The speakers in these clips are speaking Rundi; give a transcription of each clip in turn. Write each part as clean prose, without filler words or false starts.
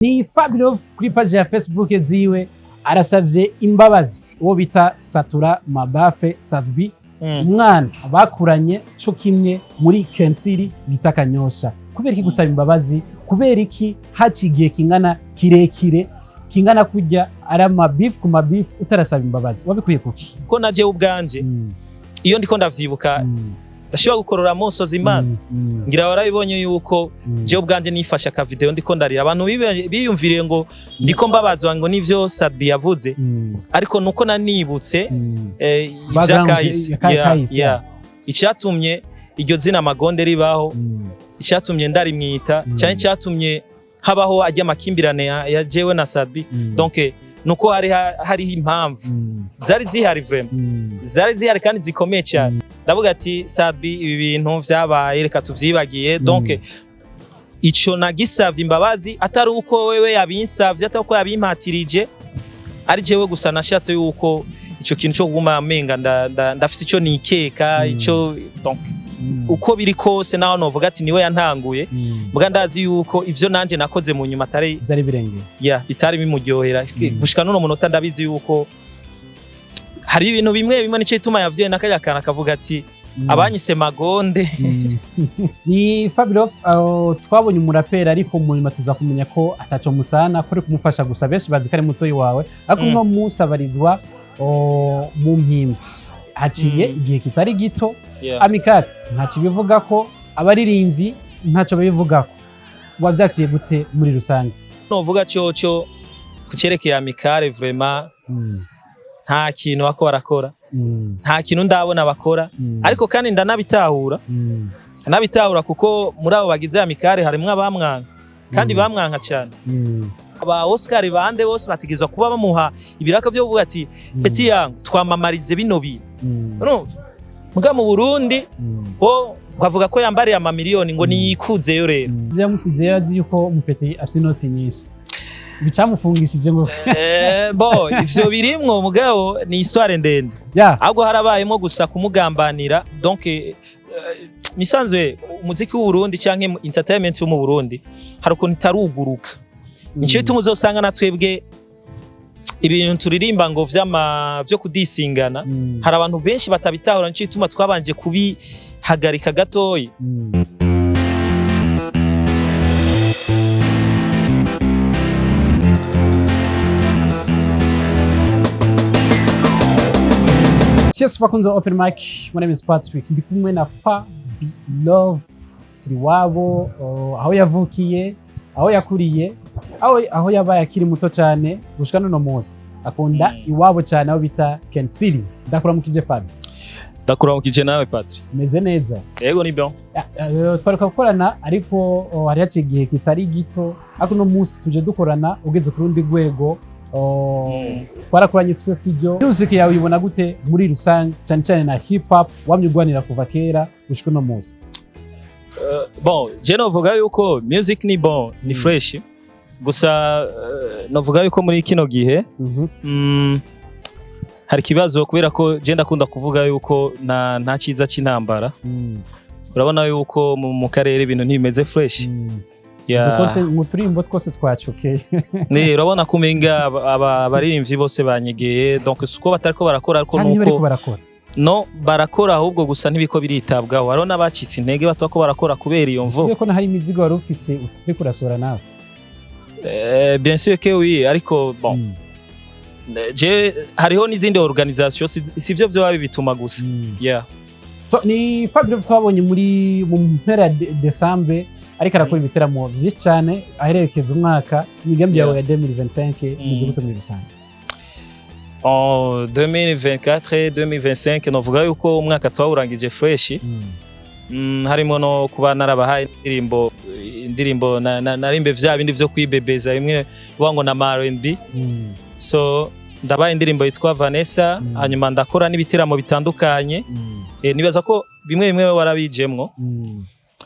Ni Fabio kuri page ya Facebook ziwe arasavye imbabazi uwo bita Satura Mabafe Sadbi, umwana bakuranye co kimwe muri Kensiri bita Kanyosha. Kubera iki gusaba imbabazi? Kubera iki haci igihe kingana kirekire kingana kurya ari amabifu ku mabifu utarasaba imbabazi? Wabikuye kuki? Ko naje ubwanje iyo ndiko ndavyibuka ndashobora gukorora amosozi Imana. Ngira warabibonye yuko je ubwanje nifashe aka video ndiko ndarira, abantu biyumviriye ngo ndiko mbabazwa ngo nivyo Sadbi yavuze, ariko nuko nanibutse Background ivyakahise. ya kahise. Icyatumye iryo zina Magonde ribaho, icyatumye ndarimwita, cyane icyatumye habaho ajya amakimbirane ya jewe na Sadbi, donc nuko hari hariho impamvu zari zihari, vraiment zari zihari kandi zikomeye cyane. Ndavuga ati: "Sadbi, ibi bintu vyabaye, reka tuvyibagiye." Donc ico nagisavye imbabazi atari uko wewe yabinsavye, atari uko yabimpatirije, ari jewe gusa nashatse yuko ico kintu cyo kuguma amenga ndafise ico nikeka. Ico donc uko biri kose, naho novuga ati niwe yantanguye, mbwa ndazi yuko ivyo nanje nakoze mu nyuma atari Byari birengeye. Yeah, bitari bimuryohera. Gushika n'uno munota ndabizi yuko hari ibintu bimwe bimwe, nico gituma yavyoye n'akarya kantu akavuga ati abanyise Magonde. Ni Fabio, twabonye umuraperi, ariko mu nyuma tuza kumenya ko ataco musana, ko uri kumufasha gusa. Benshi bazi ko ari mutoyi wawe, ariko uno munsi abarizwa mu Mpimba. Haciye igihe kitari gito. Amicale ntacyo ibivuga ko, abaririmbyi ntacyo babivugako. Wavyakiriye gute muri rusange? Novuga coco kucerekeye Amicale, vraiment nta kintu bako barakora, nta kintu ndabona bakora, ariko kandi ndanabitahura, ndanabitahura kuko muri abo bagize Amicale harimwo abamwanka kandi bamwanka cyane. Ba Oscar bande bose bategerezwa kuba bamuha ibiraka byo kuvuga ati: "Petit yangu, twamamarize bino bintu." Urumva, muga mu Burundi bo bavuga ko yambariye amamiliyoni ngo niyikuzeyo rero. Yamusizeyo azi yuko umupeti afite inoti nyinshi, bicamufungishije ngo Bo ivyo birimwo, mugabo ni histoire ndende. Ahubwo harabayemo gusa kumugambanira. Donc misanzwe umuziki w'u Burundi canke entertainment yo mu Burundi hari ukuntu itaruguruka. Nico gituma uzosanga na twebwe ibintu turirimba ngo vyama vyo kudisingana, hari abantu benshi batabitahura. Nico gituma twabanje kubihagarika gatoyi. Yes, bakunze wa Open Mic, my name is Patrick. Ndi kumwe na Fabi Love, turi wabo, aho yavukiye, aho yakuriye, aho yabaye akiri muto cyane gushika n'uno munsi. Akunda iwabo cyane aho bita Kent City. Ndakuramukije, Fabi. Ndakuramukije nawe, Patrick. Meze neza. Yego, ni bon. Twareka gukorana, ariko hari haciye igihe kitari gito, ariko uno munsi tuje dukorana ugeze ku rundi rwego. Twarakoranye ufise studio. Music yawe uyibona gute muri rusange, cyane cyane na hip hop wamye urwanira kuva kera gushika uno munsi? Bon, je novuga yuko music ni bon, ni fresh gusa novuga yuko muri kino gihe hari ikibazo, kubera ko je ndakunda kuvuga yuko nta cyiza cy'intambara. Urabona yuko mu karere ibintu ntibimeze fresh. Dukote mu turimbo twose twacokeye. Ne, urabona ko umenga abaririmbyi bose banyegeye. Donc siko batariko barakora, ariko Cyangwa ntibariko nuko barakora? No barakora, ahubwo gusa ntibiko biritabwaho. Hariho n'abacitse intege batako barakora kubera iyo mvo. Usigaye ko hari imizigo wari ufise uriko urasohora nawe? Bien sûr que oui, ariko bon, je hariho n'izindi organisation, si vyo vyoba bibituma gusa. Yeah. So, ni Fabio twabonye muri mu mpera ya Desambe ariko arakora ibiteramo byinshi cyane aherekeza umwaka. Imigambi yawe ya 2025 imeze gute muri rusange? En 2024 2025 novuga yuko umwaka twawurangije fresh, harimo no kuba narabahaye indirimbo narimbe vya bindi vyo kwibebeza bimwe bivuga ngo na R&B. So ndabaye indirimbo yitwa Vanessa. Hanyuma ndakora n'ibitaramo bitandukanye. Nibaza ko bimwe bimwe warabijemwo.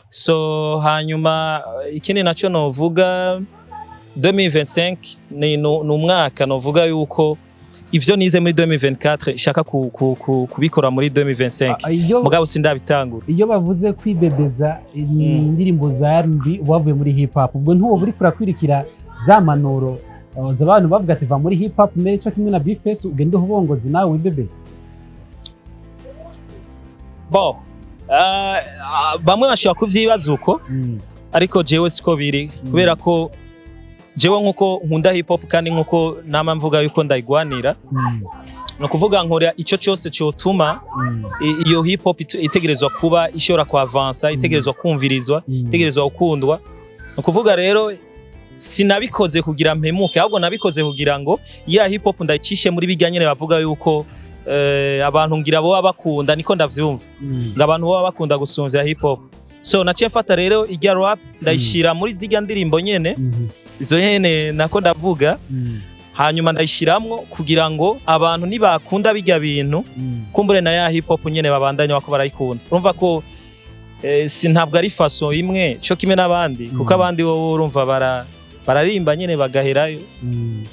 So hanyuma ikindi naco novuga, 2025 ni umwaka novuga yuko ivyo nize muri 2024 shaka kubikora muri 2025. Ah, iyo Mugabo sindabitangura. Iyo bavuze kwibebeza indirimbo za R&B, wavuye muri hip hop, ubwo ntuwo uri kurakwirikira Za manuro z'abantu bavuga ati: "Va muri hip hop mbere cyo kimwe na B-Face, ugende uhubongozi nawe wibebeze." Bon, bamwe bashobora kuvyibaza uko, ariko jewe siko biri, kubera ko jewe nkuko nkunda hip hop kandi nkuko nama mvuga yuko ndayigwanira, ni ukuvuga nkora ico cyose cyotuma iyo hip hop itegerezwa kuba ishobora kuavansa, itegerezwa kumvirizwa, itegerezwa gukundwa. Ni ukuvuga rero sinabikoze kugira mpemuke, ahubwo nabikoze kugira ngo ya hip hop ndayicishe muri bijya nyene bavuga yuko abantu ngira bo bakunda, niko ndavyumva, ngo abantu baba bakunda gusumvya hip hop. So naciye mfata rero irya rap ndayishira muri zirya ndirimbo nyene, izo nyene nako ndavuga, hanyuma ndayishiramwo kugira ngo abantu nibakunda bijya bintu, kumbure na ya hip hop nyene babandanye bako barayikunda. Urumva ko si ntabwo ari façon imwe cyo kimwe n'abandi, kuko abandi wowe urumva bararimba nyene bagaherayo,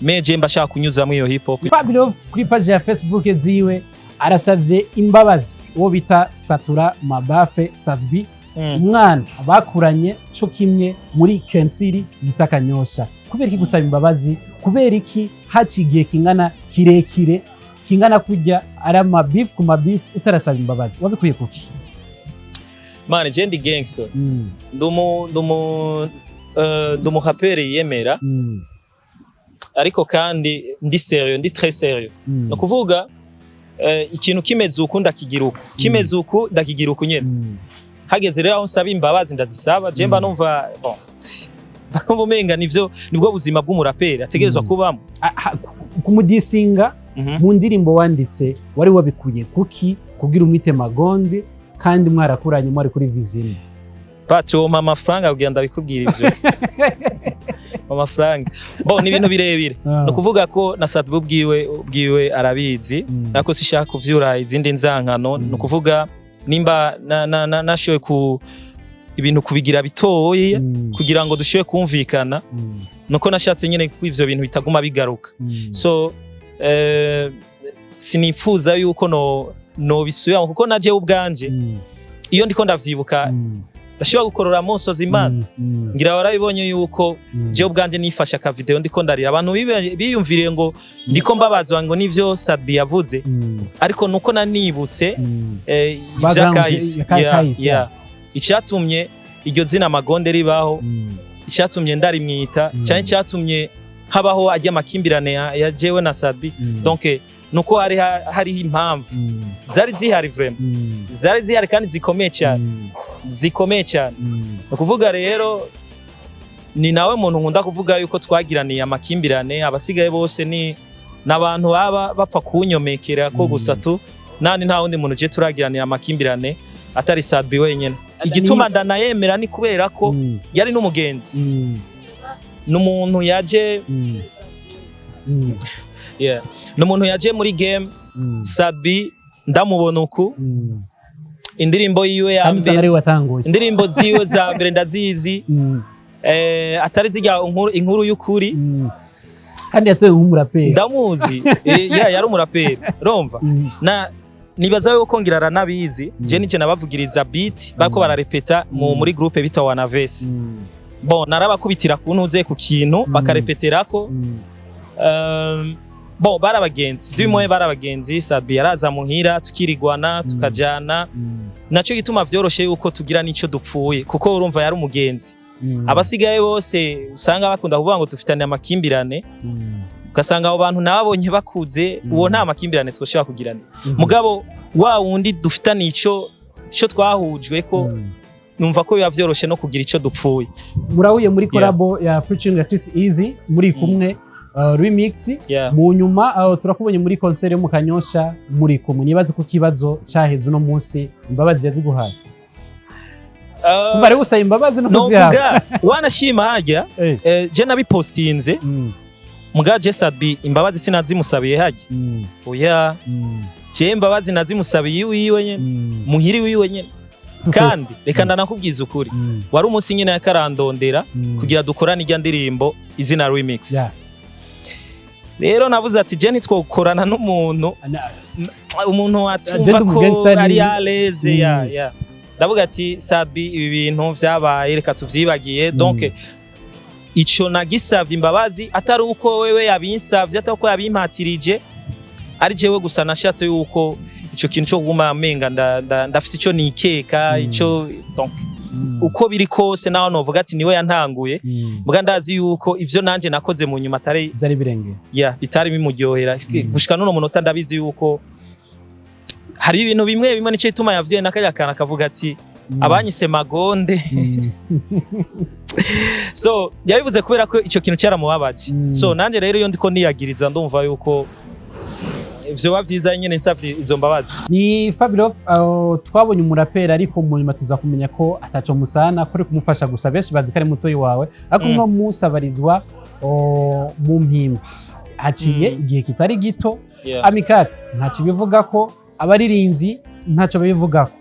meje mba shaka kunyuzamwo iyo hip hop. Fabio kuri page ya Facebook ziwe arasavye imbabazi uwo bita Satura Mabafe Sadbi, umwana bakuranye co kimwe muri Kensiri bita Kanyosha. Kubera iki gusaba imbabazi? Kubera iki haciye igihe kingana kirekire kingana kurya ari amabifu ku mabifu utarasaba imbabazi? Wabikuye kuki? Man, je ndi gangster, ndumu rapper yiyemera, ariko kandi ndi sérieux, ndi très sérieux. No kuvuga ikintu kimeze uku ndakigira uku, kimeze uku ndakigira uku nyene. Hageze rero aho nsaba imbabazi, ndazisaba. Je mba numva, bon, mba umenga nivyo nibwo buzima bw'umuraperi ategerezwa kubamo. Kumudisinga mu ndirimbo wanditse wari wabikuye kuki kugira umwite Magondi kandi mwarakuranye, mwari kuri vizine? Patri, wompa amafaranga kugira ndabikubwira ivyo? Amafaranga, bon, ni ibintu birebire. Ni ukuvuga ko na Sadbu ubwiwe arabizi, ariko sishaka kuvyura izindi nzankano. Ni ukuvuga nimba nashoboye ku ibintu kubigira bitoyi kugira ngo dushobore kumvikana, nuko nashatse nyine ko ivyo bintu bitaguma bigaruka. So sinifuza yuko no nobisubiramo, kuko naje ubwanje iyo ndiko ndavyibuka ndashobora gukorora amosozi Imana. Ngira warabibonye yuko jewe ubwanje nifashe aka video ndiko ndarira, abantu biyumviriye ngo ndiko mbabazwa ngo nivyo Sadbi yavuze, ariko nuko nanibutse Background ivyakahise. ya kahise. Yeah. Icyatumye iryo zina Magonde ribaho, icyatumye ndarimwita, cyane icyatumye habaho ajya amakimbirane ya jewe na Sadbi, donc nuko hariho impamvu zari zihari, vraiment zari zihari kandi zikomeye cyane, zikomeye cyane. Ni ukuvuga rero ni nawe muntu nkunda kuvuga yuko twagiraniye amakimbirane. Abasigaye bose ni n'abantu baba bapfa kunyomekera ko gusa tu nandi, nta wundi muntu je turagiranira amakimbirane atari Sadbi wenyine. Igituma ndanayemera ni kubera ko yari n'umugenzi, n'umuntu yaje yeah, n'umuntu yaje muri game. Sadbi ndamubona uku, indirimbo yiwe ya Kandi usanga mbere, ariwe watanguye. indirimbo ziwe za mbere ndazizi, atari zijya inkuru y'ukuri. Kandi yatowe nk'umuraperi. Ndamuzi. Yeah, yari umuraperi, urumva. Na nibaza yuko ngira aranabizi. Je nije nabavugiriza beat bariko bararepeta mu muri groupe bita Wanavesi. Bon, narabakubitira ku ntuze ku kintu bakarepeterako. Bon, barabagenzi du moins barabagenzi. Sabi yaraza muhira tukirigwana, tukajana. Naco gituma vyoroshe yuko tugira nico dupfuye, kuko urumva yari umugenzi. Abasigaye bose usanga bakunda kuvuga ngo dufitanye amakimbirane, ugasanga abo bantu nababonye bakuze, uwo nta makimbirane twoshobora kugirana. Mugabo wa wundi dufitanye ico twahujwe ko, numva ko biba vyoroshe no kugira ico dupfuye. Murahuye muri collabo ya featuring ya Chris Easy muri kumwe, remix. Mu nyuma turakubonye muri concert yo mu Kanyosha muri kumwe. Nibaze ko kibazo cyaheze uno munsi, imbabazi yaziguhaye? Kumva ari gusaba imbabazi no kuzihabwa. Novuga wanashima harya, je nabipostinze, muga je Sadbi imbabazi sinazimusabiye harya, oya. Je imbabazi nazimusabiye iwiwe nyene, muhiri wiwe nyene. Kandi reka ndanakubwiza ukuri, wari umunsi nyine yakarandondera kugira dukorane ijya ndirimbo izina remix. Rero navuze ati je ntitwokorana n'umuntu umuntu atumva Agenda ko umugangsta ari à l'aise. Ya, ya, ndavuga ati: "Sadbi, ibi bintu vyabaye reka tuvyibagiye." Donc Ico nagisavye imbabazi, atari uko wewe yabinsavye, atari uko yabimpatirije, ari jewe gusa nashatse yuko ico kintu cyo kuguma amenga ndafise ico nikeka. Ico donc, uko biri kose, naho novuga ati niwe yantanguye, muga ndazi yuko ivyo nanje nakoze mu nyuma atari Byari birengeye. Ya, bitari bimuryohera. Gushika n'uno munota ndabizi yuko hari ibintu bimwe bimwe, nico gituma yavyoye n'akarya kantu akavuga ati abanyise Magonde. So yabivuze kubera ko ico kintu cyaramubabaje. So nanje rero iyo ndiko niyagiriza, ndumva yuko vyoba vyiza nyene nsavye izo mbabazi. Ni Fabio, twabonye umuraperi, ariko mu nyuma tuza kumenya ko ataco musana, ko uri kumufasha gusa. Benshi bazi ko ari mutoyi wawe, ariko uno munsi abarizwa mu Mpimba haciye igihe kitari gito. Amicale ntacyo bivuga ko, abaririmbyi ntacyo babivugako.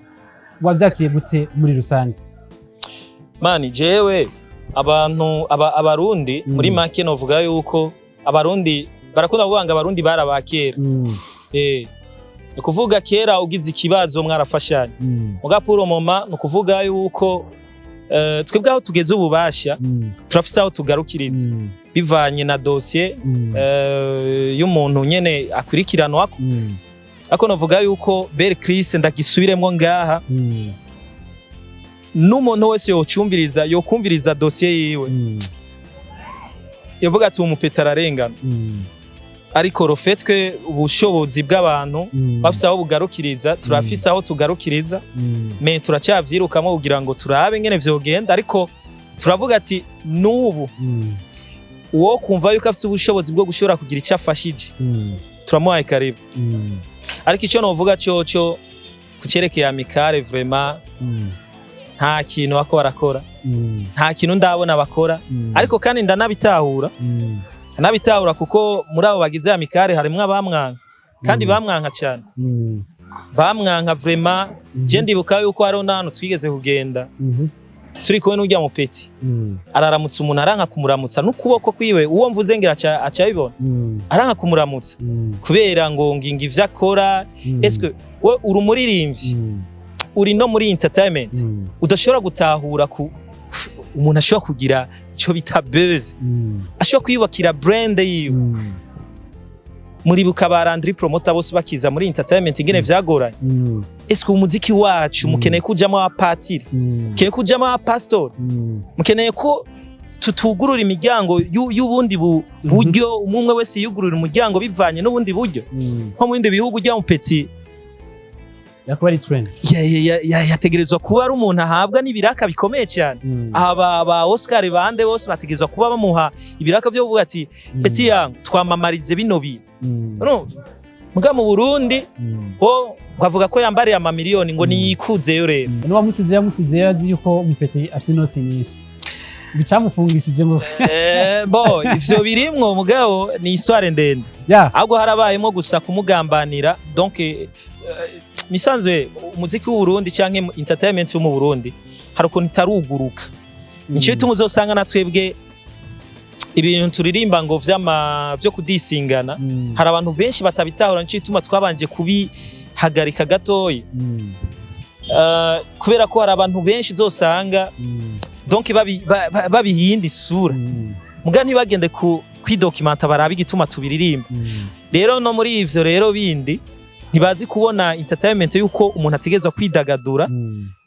Wavyakiriye gute muri rusange? Mani, jewe abantu abarundi, muri make novuga yuko abarundi barakunda kuvuga ngo abarundi barabakera. Ni kuvuga kera ugize ikibazo mwarafashanya. Muga pour moment, ni ukuvuga yuko twebwe aho tugeze ububasha, turafise aho tugarukiriza bivanye na dossier y'umuntu nyene akurikiranwako. Ariko novuga yuko Bel Chris, ndagisubiremwo ngaha, n'umuntu wese yocumviriza, yokumviriza dossier yiwe, yavuga ati umupeta ararengana. Ariko le fait que ubushobozi bw'abantu bafise aho bugarukiriza, turafise aho tugarukiriza, mais turacyavyirukamo kugira ngo turabe ingene vyogenda. Ariko turavuga ati n'ubu uwo kumva yuko afise ubushobozi bwo gushobora kugira icyo afashije, turamuhaye karibu. Ariko icyo novuga coco kucerekeye Amicale, vraiment nta kintu bako barakora, nta kintu ndabona bakora. Ariko kandi ndanabitahura, ndanabitahura kuko muri abo bagize Amicale harimwo abamwanka, kandi bamwanka cyane, bamwanka vraiment. Je ndibuka yuko hariho n'ahantu twigeze kugenda turi kumwe n'urya mupeti, araramutsa umuntu, aranka kumuramutsa n'ukuboko kwiwe. Uwo mvuze ngira aca abibona. Aranka kumuramutsa kubera ngo nginga ivyo akora. Eske we uri umuririmbyi, uri no muri entertainment, udashobora gutahura ku umuntu ashobora kugira icyo bita buzz, ashobora kwiyubakira brand yiwe? Muribuka ba Landry Promoter bose bakiza muri entertainment ingene vyagoranye. Eske umuziki wacu mukeneye kujamwo abapatiri, mukeneye kujamwo abapasitori, mukeneye ko tutugurura imiryango y'ubundi buryo, umwe umwe wese yugurura umuryango bivanye n'ubundi buryo, nko mu bindi bihugu ujya mu petit Yakuba ari trend. Yategerezwa kuba ari umuntu ahabwa n'ibiraka bikomeye cyane. Aha ba Oscar bande bose bategerezwa kuba bamuha ibiraka byo kuvuga ati petit yangu, twamamarize bino bintu. Urumva, muga mu Burundi bo bavuga ko yambariye amamiliyoni ngo niyikuzeyo rero. N'uwamusize yamusize azi yuko umupeti afite inoti nyinshi, bicamufungishije ngo Bo ivyo birimwo, mugabo ni histoire ndende. Ahubwo harabayemo gusa kumugambanira. Donc misanzwe umuziki w'u Burundi canke entertainment yo mu Burundi hari ukuntu itaruguruka. Nico gituma uzosanga na twebwe ibintu turirimba ngo vyama vyo kudisingana, hari abantu benshi batabitahura. Nico gituma twabanje kubihagarika gatoyi, kubera ko hari abantu benshi uzosanga donc babiha iyindi sura, muga ntibagende ku kwidocumenta barabe igituma tubiririmba. Rero no muri ivyo rero bindi ntibazi kubona entertainment yuko umuntu ategerezwa kwidagadura,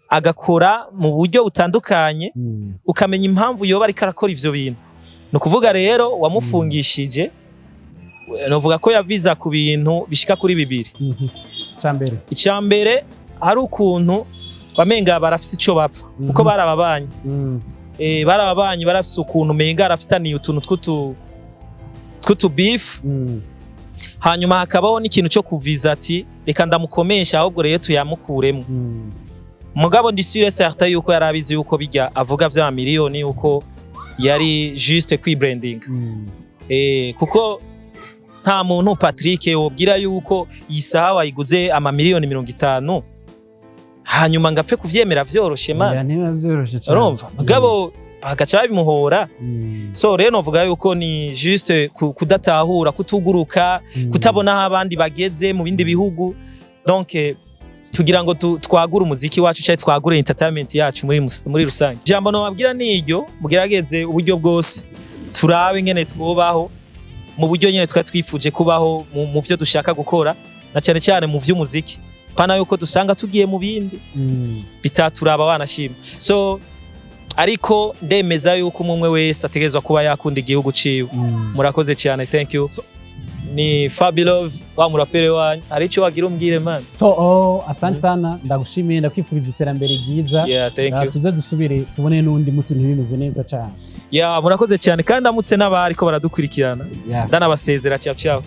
agakora mu buryo butandukanye, ukamenya impamvu yoba ariko arakora ivyo bintu. Ni ukuvuga rero wamufungishije, novuga ko yaviza ku bintu bishika kuri bibiri. Cambere. Icya mbere, hari ukuntu bamenga barafise ico bapfa, kuko barababanye. Barababanye, barafise ukuntu umenga arafitaniye utuntu tw'utu beef. Hanyuma hakabaho n'ikintu cyo kuviza ati reka ndamukomesha, ahubwo rero tuyamukuremo. Mugabo ndi sûr certain yuko yari abizi yuko bijya avuga vya miliyoni yuko yari juste kwibranding. Kuko nta muntu, Patrick, wobwira yuko iyi saha wayiguze amamiliyoni 50, hanyuma ngo apfe kuvyemera vyoroshe man. Oya, ntibiba vyoroshe cane. Urumva, mugabo bagaca babimuhora. So rero novuga yuko ni juste kudatahura, kutuguruka, kutabona aho abandi bageze mu bindi bihugu. Donc Kugira ngo twagure umuziki wacu cyangwa twagure entertainment yacu muri rusange. Jambo nobabwira ni iryo: mugerageze uburyo bwose, turabe ingene twubaho mu buryo nyene twari twifuje kubaho mu vyo dushaka gukora, na cyane cyane mu vy'umuziki, pana yuko dusanga tugiye mu bindi bitaturaba wanashima. So ariko ndemeza yuko umwe umwe wese ategerezwa kuba yakunda igihugu ciwe. Murakoze cyane, thank you. Ni Fabilove, wa murapere wanyu. Hari icyo wagira umbwire, man? So, oh, asante sana, ndagushimiye, ndakwifuriza iterambere ryiza. Yeah, thank you. Tuze dusubire tubone n'undi munsi ibintu bimeze neza cyane. Yeah, murakoze cyane, kandi ndamutse n'abariko baradukurikirana. Ndanabasezera. Ciao ciao.